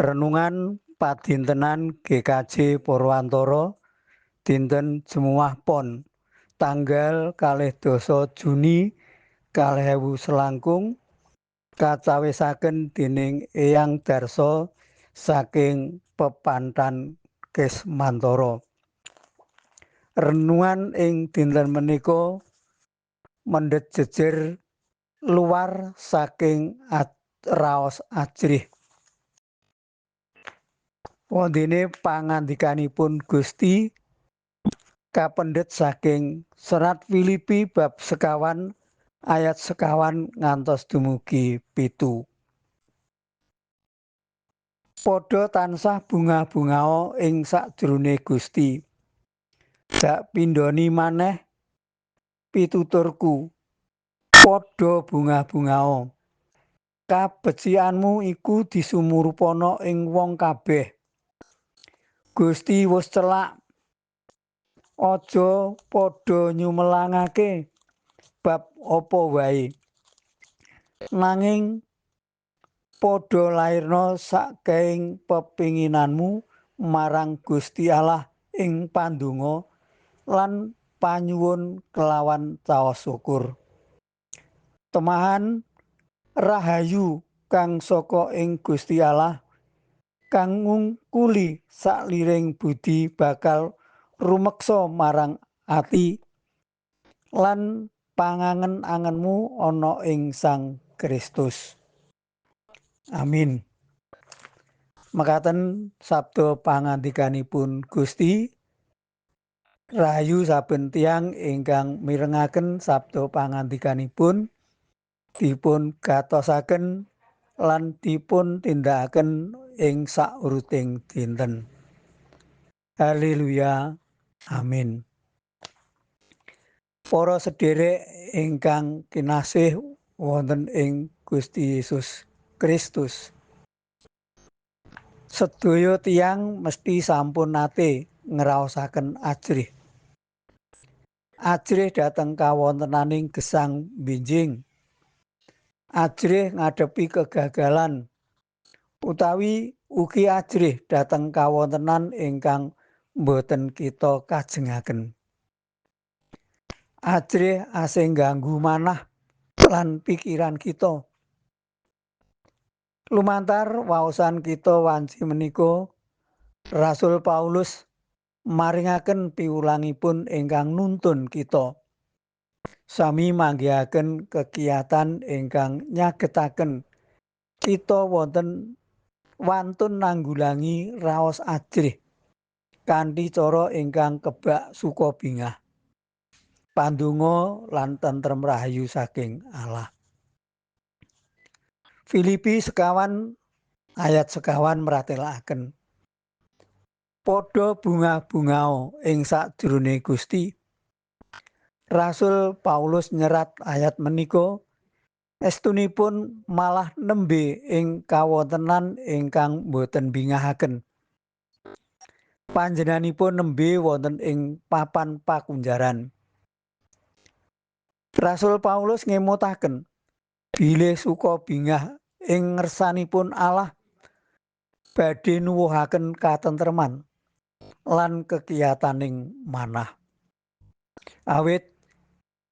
Renungan padintenan GKJ Purwantara dinten Jemuah Pon tanggal 22 Juni 2021 kacawisaken dening Eyang Darso saking Pepantan Kismantara. Renungan ing dinten menika mendhet jejer luar saking raos ajrih. Wondene pangandikanipun Gusti kapendhet saking Serat Filipi bab 4 ayat 4 ngantos dumugi 7. Padha tansah bungah-bungao ing sakjroning Gusti. Jak pindhoni maneh pituturku, padha bungah-bungao. Kabecikanmu iku disumurupana ing wong kabeh. Gusti wis celak. Aja padha nyumelangake bab apa wae. Nanging padha lairna sakeing pepinginanmu marang Gusti Allah ing pandonga lan panyuwun kelawan caos syukur. Temahan rahayu kang saka ing Gusti Allah kang ngungkuli sakliring budi bakal rumeksa marang ati lan pangangen-angenmu ana ing Sang Kristus. Amin. Mekaten sabda pangandikanipun Gusti. Rahayu saben tiyang ingkang mirengaken sabda pangandikanipun dipun gatosaken lan dipun tindakaken ing sauruting dinten. Haleluya. Amin. Para sederek ingkang kinasih wonten ing Gusti Yesus Kristus. Sedaya tiyang mesti sampun nate ngraosaken ajrih. Ajrih dhateng kawontenaning gesang binjing. Ajrih ngadepi kegagalan utawi ugi ajrih dhateng kawontenan ingkang boten kita kajengaken. Ajrih asing ganggu manah lan pikiran kita. Lumantar waosan kita wanci menika, Rasul Paulus maringaken piwulangipun ingkang nuntun kita sami manggihaken kegiatan ingkang nyagetaken kita wonten wantun nanggulangi raos ajrih kanthi cara ingkang kebak suka bingah, pandonga lan tentrem rahayu saking Allah. Filipi 4 ayat 4 meratelaken, padha bungah-bungao ing sakjroning Gusti. Rasul Paulus nyerat ayat menika estunipun malah nembe ing kawontenan ingkang boten bingahaken. Panjenenganipun nembe wonten ing papan pakunjaran. Rasul Paulus ngemutaken bilih suka bingah ing ngersanipun Allah badhe nuwuhaken katentreman lan kekiyataning manah. Awit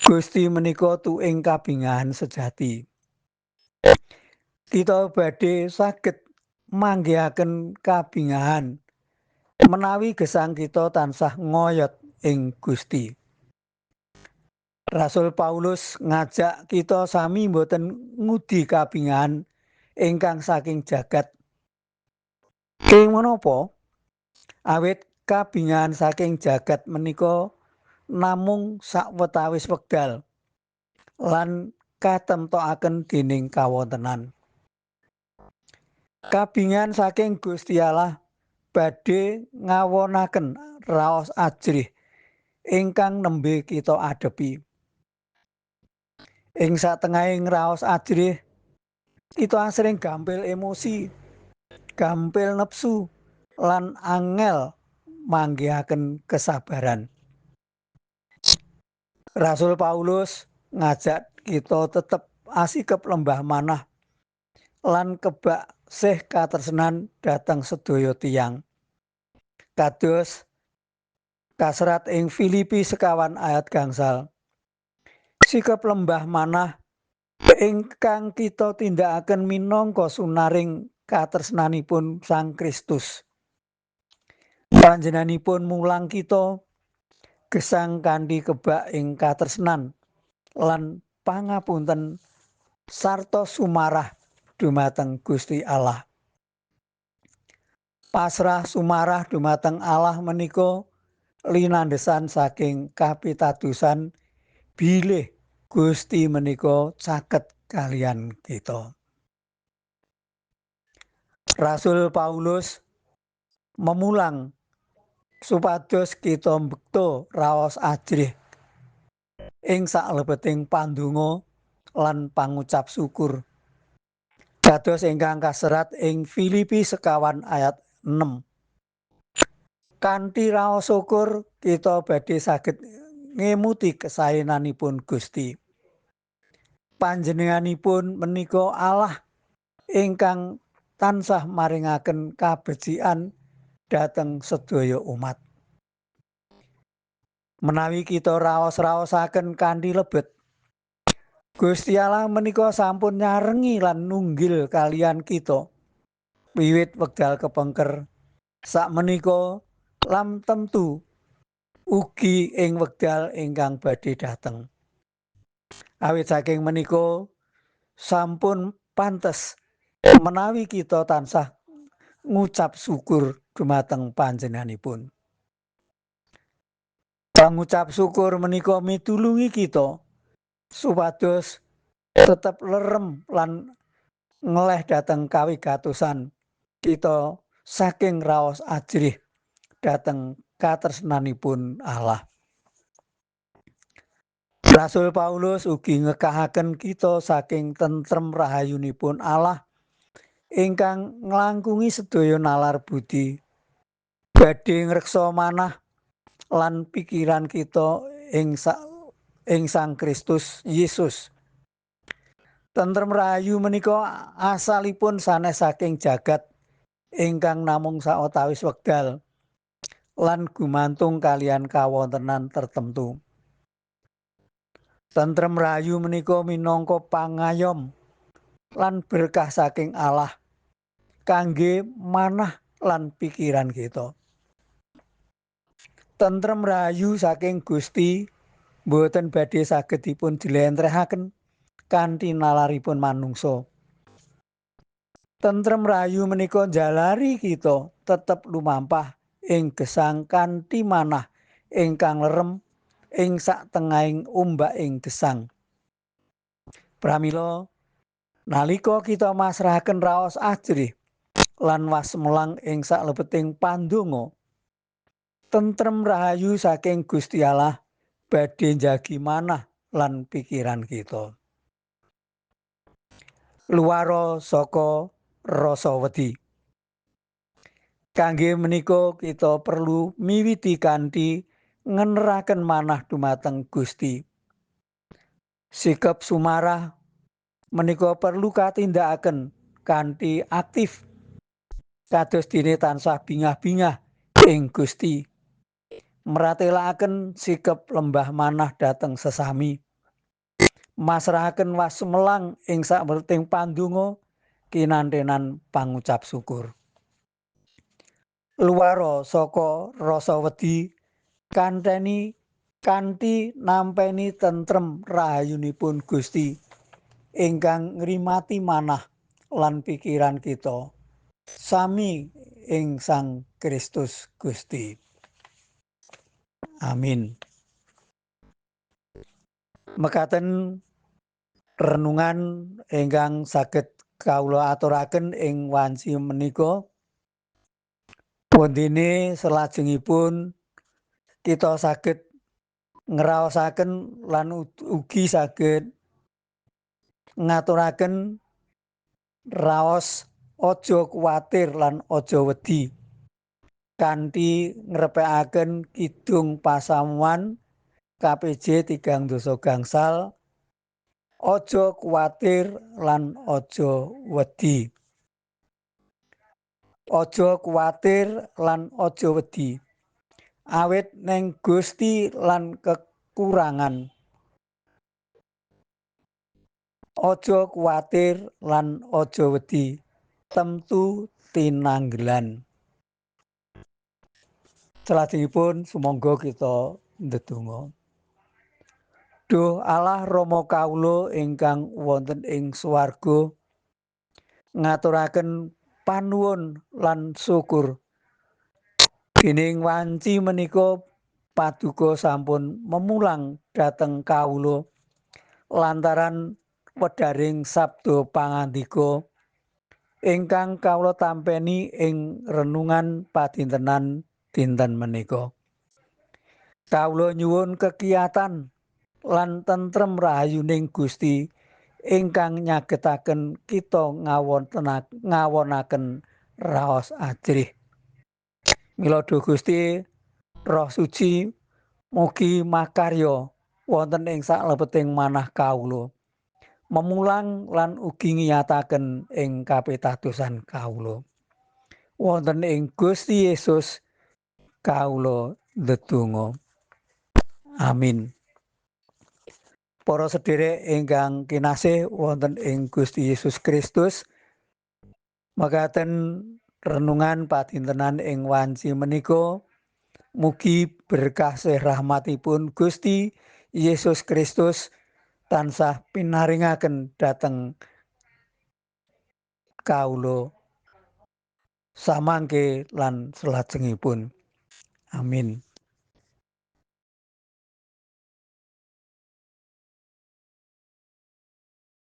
Gusti menika tuing kabingahan sejati. Kita badhe saged manggihaken kabingahan menawi gesang kita tansah ngoyot ing Gusti. Rasul Paulus ngajak kita sami boten ngudi kabingahan ingkang saking jagat. Kenging menapa? Awit kabingahan saking jagat menika namung sawetawis wekdal lan katemtokaken dening kawontenan. Kabingahan saking Gusti Allah badhe ngawonaken raos ajrih ingkang nembe kita adepi. Ing satengahing raos ajrih, kita asring gampil emosi, gampil nepsu, lan angel manggihaken kesabaran. Rasul Paulus ngajak kita tetep asikep lembah manah lan kebak sih katresnan dhateng sedaya tiyang. Kados kaserat ing Filipi 4 ayat 5. Sikep lembah manah ingkang kita tindakaken minangka sunaring katresnanipun Sang Kristus. Panjenenganipun mulang kita gesang kanthi kebak ing katresnan lan pangapunten sarta sumarah dumateng Gusti Allah. Pasrah sumarah dumateng Allah menika linandhesan saking kapitadosan bilih Gusti menika caket kaliyan kita. Rasul Paulus memulang supados kita mbekta raos ajrih ing saklebeting pandonga lan pangucap syukur. Kados ingkang kaserat ing Filipi 4 ayat 6. Kanthi raos syukur kita badhe saged ngemuti kesaenanipun Gusti. Panjenenganipun menika Allah ingkang tansah maringaken kabecikan dhateng sedaya umat. Menawi kita raos-raosaken kanthi lebet, Gusti Allah menika sampun nyarengi lan nunggil kaliyan kita wiwit wekdal kepengker sakmenika lan temtu ugi ing wekdal ingkang badhe dhateng. Awit saking menika sampun pantes menawi kita tansah ngucap syukur dumateng panjenenganipun. Pangucap syukur menika mitulungi kita supados tetep lerem lan ngeleh dhateng kawigatosan kita saking raos ajrih dhateng katresnanipun Allah. Rasul Paulus ugi ngekahaken kita saking tentrem rahayunipun Allah ingkang nglangkungi sedaya nalar budi, badhe ngreksa manah lan pikiran kita ing Sang Kristus Yesus. Tentrem rahayu menika asalipun sanes saking jagat ingkang namung sawetawis wekdal lan gumantung kaliyan kawontenan tertentu. Tentrem rahayu menika minangka pangayom lan berkah saking Allah kangge manah lan pikiran kita. Tentrem rahayu saking Gusti mboten badhe saged dipun jlentrehaken kanthi nalaripun manungsa. Tentrem rahayu menika njalari kita tetep lumampah ing gesang kanthi manah ingkang lerem ing satengahing ombak ing gesang. Pramila nalika kita masrahaken raos ajrih lan wasmelang ing saklebeting pandonga, tentrem rahayu saking Gusti Allah badhe njagi manah lan pikiran kita. Luwara saka rasa wedi. Kangge menika kita perlu miwiti kanthi ngeneraken manah dumateng Gusti. Sikap sumarah menika perlu katindakaken kanthi aktif, kados dene tansah bingah-bingah ing Gusti. Meratelakaken sikap lembah manah dhateng sesami. Masrahaken wasumelang ing sakwerting pandonga kinantenan pangucap syukur. Luwara saka rasa wedi kanteni kanthi nampeni tentrem rahayunipun Gusti ingkang ngrimati manah lan pikiran kita sami ing Sang Kristus Gusti. Amin. Mekaten renungan ingkang saged kawula aturaken ing wanci menika. Wondene salajengipun kita saged ngraosaken lan ugi saged ngaturaken raos aja kuwatir lan aja wedi kanthi ngrepekaken kidung pasamuan KPJ 3 gangsal aja kuwatir lan aja wedi. Aja kuwatir lan aja wedi. Awit neng Gusti lan kekurangan. Aja kuwatir lan aja wedi, temtu tinanggelan. Salajengipun sumangga kita ndedonga. Duh Allah Rama kawula ingkang wonten ing swarga, ngaturaken panuwun lan syukur dening wanci menika paduka sampun memulang dhateng kawula lantaran wedharing sabda pangandika ingkang kawula tampeni ing renungan padintenan dinten menika. Kawula nyuwun kekiyatan lan tentrem rahayuning Gusti ingkang nyagetaken kita ngawonaken raos ajrih. Mila duh Gusti, Roh Suci mugi makarya wonten ing saklebeting manah kawula, memulang lan ugi ngiyataken ing kapitadosan kawula. Wonten ing Gusti Yesus kawula ndedonga. Amin. Para sedherek ingkang kinasih wonten ing Gusti Yesus Kristus, mekaten renungan padintenan ing wanci menika, mugi berkah rahmatipun Gusti Yesus Kristus tansah pinaringaken dhateng kawula samangke lan salajengipun. Amin.